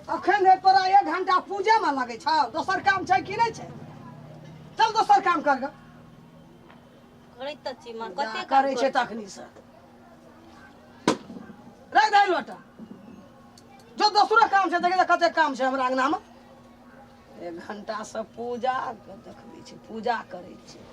अखन धरि तोरा एक घंटा पूजे में लगै छौ, दोसर काम छै कि नहि छै? चल दोसर काम कर ग। करैत तऽ छी माँ, कते काम करै छै तखनी से। राख दे लोटा, जो दोसरो काम छै। देखै कते काम छै हमरा अंगना में। एक घंटा से पूजा देखबै छै, पूजा करै छै।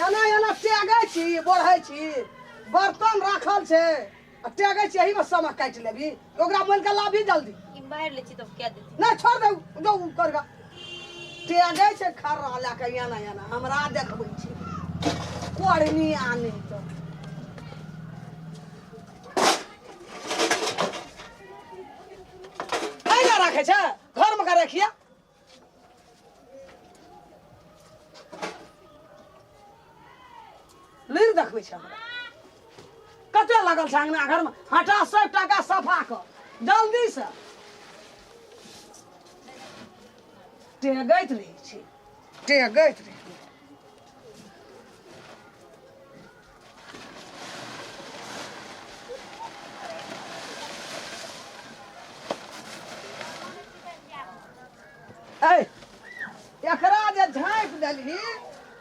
एना एना टेगै छी, बढ़ै छी, बर्तन राखल छै आ टेगै छी, एहीमे समय काटि लेबही। ओकरा मोल के लाबही जल्दी। ई बाहर लै छी तब कए देती। नहि, छोड़ दे, जो उ कर गा। टेगै छै खर्रा लए कऽ एना एना हमरा देखबै छै कोड़नी आने तऽ एहिना राखै छै घरमे का रखिया। लुरि देखबै छै हमरा। कते लगल छै अंगना घरमे, हटा सब टाका सफा कर जल्दी से। टेगैत रहै छै, टेगैत रहै। ऐ एकरा जे झाँपि देलही,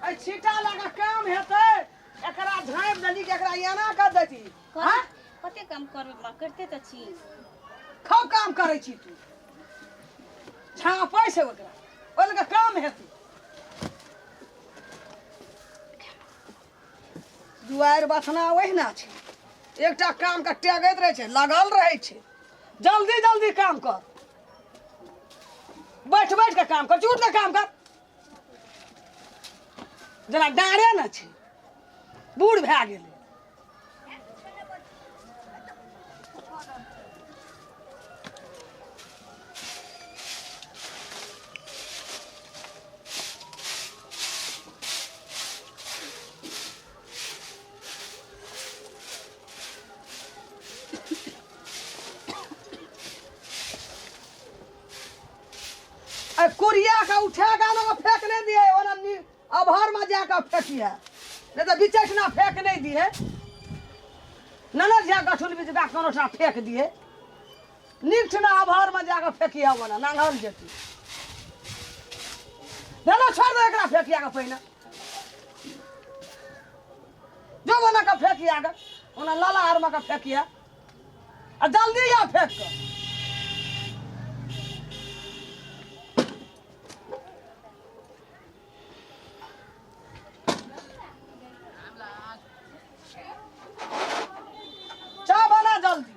एहि छीटा लगा काम हेतै? एकरा झाँपि देलही कि एकरा एना कऽ देती? हँ? कते काम करबै माँ, करिते तऽ छी। खूब काम करै छी तू। झाँपै छै ओकरा, ओहि लऽ कऽ काम हेतै? दुआरि बथना ओहिना छै। एकटा काम के टेगैत रहै छै, लगल रहै छै। जल्दी जल्दी काम कर। बैठ बैठ के काम कर, उठ के काम कर। जेना डाँड़े ने छै, बूढ़ भए गेलै। कुरिया के उठेगा ना, फेंक नहीं दिए ओना अभर में जाकर फेंकिए, नहीं तो बिचैठना फेंक नहीं दिए। ननद जा गठुल बीच गा कोनो ठना फेंक दिए। नीक ठना अभर में जाकर फेंकिए, ओना नांगल जेती। चलो छोड़ दे एकरा, फेंकिया के पहिने जो बना के फेंकिया के ओना लाला आर में के फेंकिया आ जल्दी आ फेंक के। चाह बना जल्दी।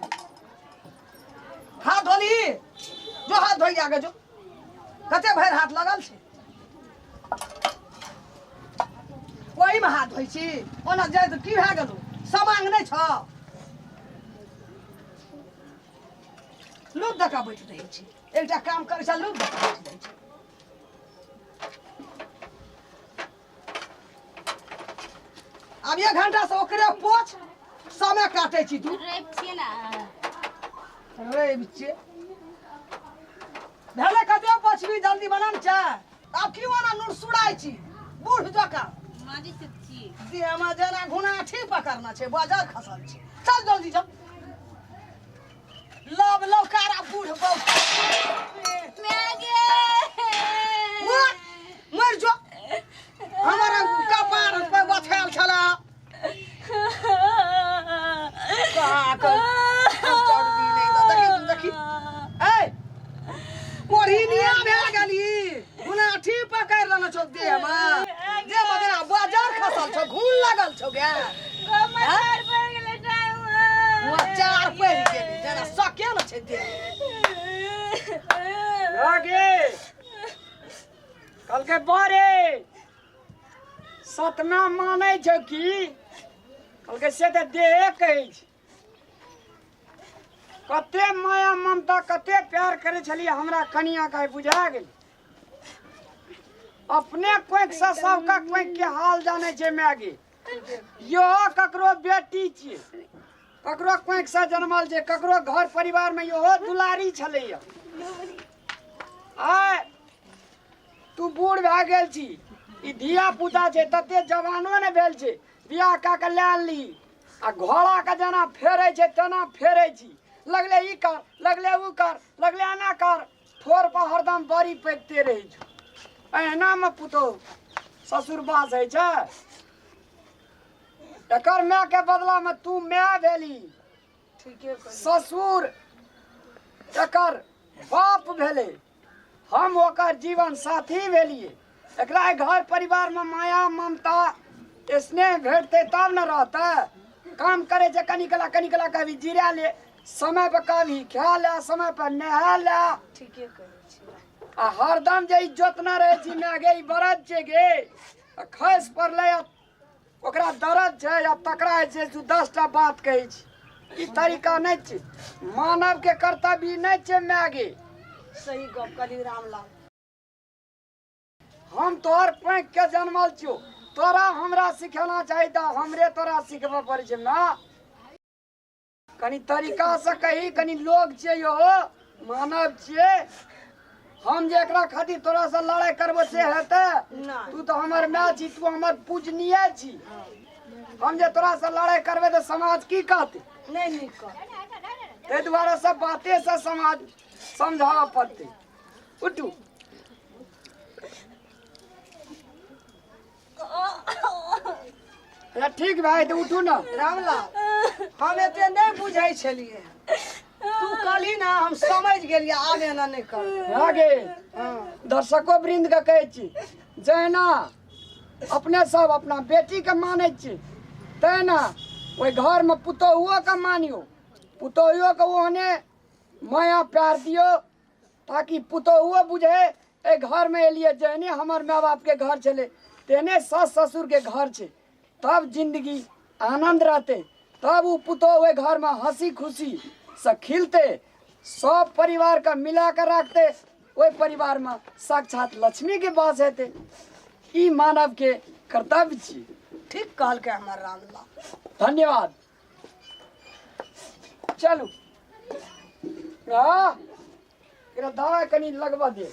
हाथ धोली? जो हाथ धोई आगे जो। कते भरि हाथ लगल छै? ओहिमे हाथ धोइ छी। ओना जाय तऽ की भए गेलौ? समांग नहि छौ? लूप दऽ कऽ बैठ रहै छी। एकटा काम करै छै, लूप दऽ कऽ बैठ रहै छी। आब एक घंटा से ओकरे पोछ समय काटे छी तू। रवि छियै ने। रवि छियै भेलै, कते पोछबी? जल्दी बना ने चाय। आब की ओना नुरसुराइ छी बूढ़ जकाँ? माजी से छी। देहमे जेना घुनाठी पकड़ना छै, बजर खसल छै। चल जल्दी चल। लव लवकारा बूढ़ बौ मर मर जो। हमर कपार पर बथायल छला कहाँ के चर्बी नहि तऽ देखी देखी। ए कोढ़िनिया भए गेली, गुनाठी पकड़ि लेने छौ देहमे। देहमे जेना बजर खसल छौ, घून लगल छौ गे। मचार पड़ि गेलै, जेना सके ने छै देह। गे कहलकै बरे सतना मानै छौ की? कहलकै से तऽ देहे कहै छै। कते माया ममता, कते प्यार करै छलियै हमरा कनिया के, आइ बुझा गेल। अपने कोखिसँ सबके कोखिके हाल जानै छै मैगी। यो ककरो बेटी छियै, ककरो कोखिसँ जनमल छै, ककरो घर परिवारमे इहो दुलारी छलैया। आय तू बूढ़ भए गेल छी, ई धिया पुता छै, तते जवानो ने भेल छै, बियाह कए कऽ लए अनली आ घोड़ाके जेना फेरै छै तेना फेरै छी। लगले ई कर, लगले उ कर, लगले एना कर, ठोर पर हरदम बड़ी पैकते रहै छौ। एहनामे पुतोहु ससुर बास होइ छै? एकर मायके बदलामे तू माय भेली, ठीके कहली। ससुर एकर बाप भेलै, हम ओकर जीवन साथी भेलियै। एकरा घर परिवारमे माया ममता स्नेह भेटतै तब ने रहतै। काम करै छै कनी कला कनी कला, कभी जिरा ले, समय पर कभी खा ले, समय पर नहा ले। ठीके कहै छी। आ हरदम जे इज्जत न रहै छी माय गे, ई बरद छै गे, आ खसि पड़लै आ ओकरा दर्द छै आ तकरा जे छै तू 10टा बात कहै छी। ई तरीका नहि छै, मानव के कर्तव्य ई नहि छै माय गे। सही गप कहली रामलाल। हम तोहर पैंक के जनमल छियौ, तोरा हमरा सिखेना चाही तऽ हमरे तोरा सिखबऽ पड़ै छै माय। कनी तरीका से कही, कनी लोग छियै यो, मानव छियै। हम जे एकरा खातिर तोरा से लड़ाई करबो से हेतै? नहि। तू तऽ हमर माय छी, तू हमर पूजनीय छी। हम जे तोरा से लड़ाई करबै तऽ समाज की कहतै? नहि नीक कहतै। ताहि दुआरे सब बाते से समाज समझाबऽ पड़तै। उठू। अच्छा ठीक भाई, तऽ उठू ने। रामलाल, हम एते नहि बुझै छलियै, तू कहली ना हम समझ गेलियै, आब एना नहि कर। भए गेल। दर्शको वृन्द के कहै छी, जहिना अपने सब अपना बेटीके मानै छी तहिना ओहि घरमे पुतोहुओके मानियौ, पुतोहुओके ओहने माया प्यार दियौ ताकि पुतोहुओ बुझे एहि घरमे एलियै, जेहने हमर माय बापके घर छलै तेहने सास ससुरके घर छै, तब जिन्दगी आनन्द रहतै, तब ओ पुतोहु ओहि घरमे हँसी खुशीसँ खिलतै, सब परिवारके मिला कऽ राखतै, ओहि परिवारमे साक्षात लक्ष्मीके वास हेतै। ई मानवके कर्तव्य छी। ठीक कहलकै हमर रामलाल। धन्यवाद। चलू, हँ, एकरा दवाइ कनि लगबऽ दे।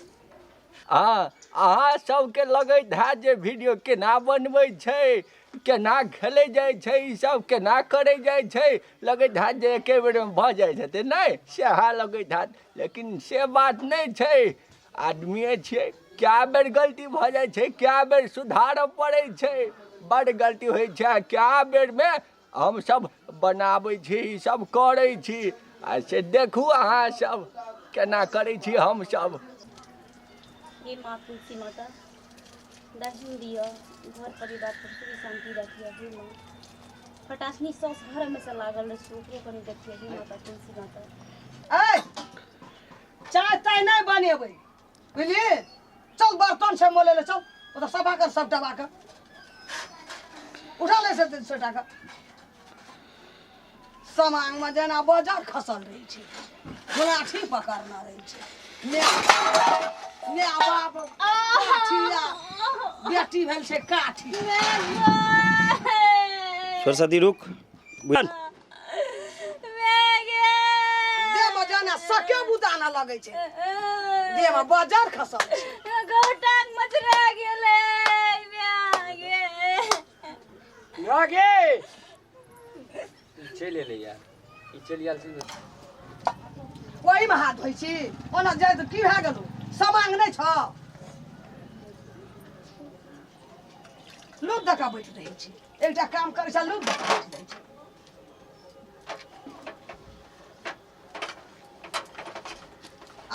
हँ, अहाँ सबके लगैत हैत जे वीडियो केना बनबै छै, केना खेलै जाइ छै, ई सब केना करै जाइ छै, लगैत हैत जे एके बेरमे भऽ जाइत हेतै। नहि, सएह लगैत हैत, लेकिन से बात नहि छै। आदमिए छियै, कए बेर गलती भऽ जाइ छै, कए बेर सुधारऽ पड़ै छै, बड्ड गलती होइ छै आ कए बेरमे हमसभ बनाबै छी, ई सब करै छी। आ से देखू अहाँ सब केना करै छी हमसभ। हे माँ तुलसी माता, दर्शन दिअ, घर परिवार पर सुखी शान्ति रखिए। हे माँ फटासनी सौस घर हमेशा लागल रहै छै, ओकरो कनि देखिए। हे माता तुलसी माता। ऐ चाय ताय नहि बनेबै, बुझलियै? चल बर्तन छै मोले ले, चल ओतऽ सफा कर सबटा बाके, उठा ले से सोटा के। समांगमे जेना बजर खसल रहै छै, गुलाठी पकड़ने रहै छै। ने ने बाप काठी आ बेटी भेल छै काठी। सरस्वती रुक। देह में जेना सके बुता न लगै छै, देह में बजर खसल छै। गोटाक मचरा गेलै गे। गे चलि एलै यार, ई चलि आयल छै। ओहिमे हाथ धोइ छी ओना जाइ तऽ की भए गेलौ? समांग नहि छौ? लूप दऽ कऽ बैठ रहै छी, एकटा काम करै छै, लूप दऽ कऽ बैठ रहै छी।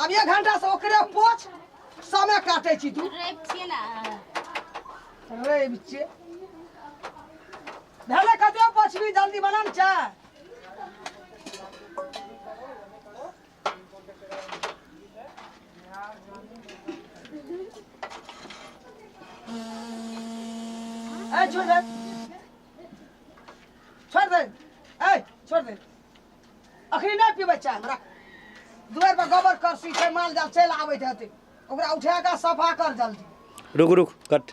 आब एक घंटा से ओकरे पोछ समय काटै छी तू। रवि छियै ने? रवि छियै। भेलै कते पोछबी? जल्दी बना ने चाय। ए छोड़ दे, छोड़ दे, ए छोड़ दे, अखनी नहि पीबै चाय हमरा। दुआरि पर गोबर करसी छै, माल जाल चलि आबैत हेतै, ओकरा उठा कऽ सफा कर जल्दी। रुक रुक कट।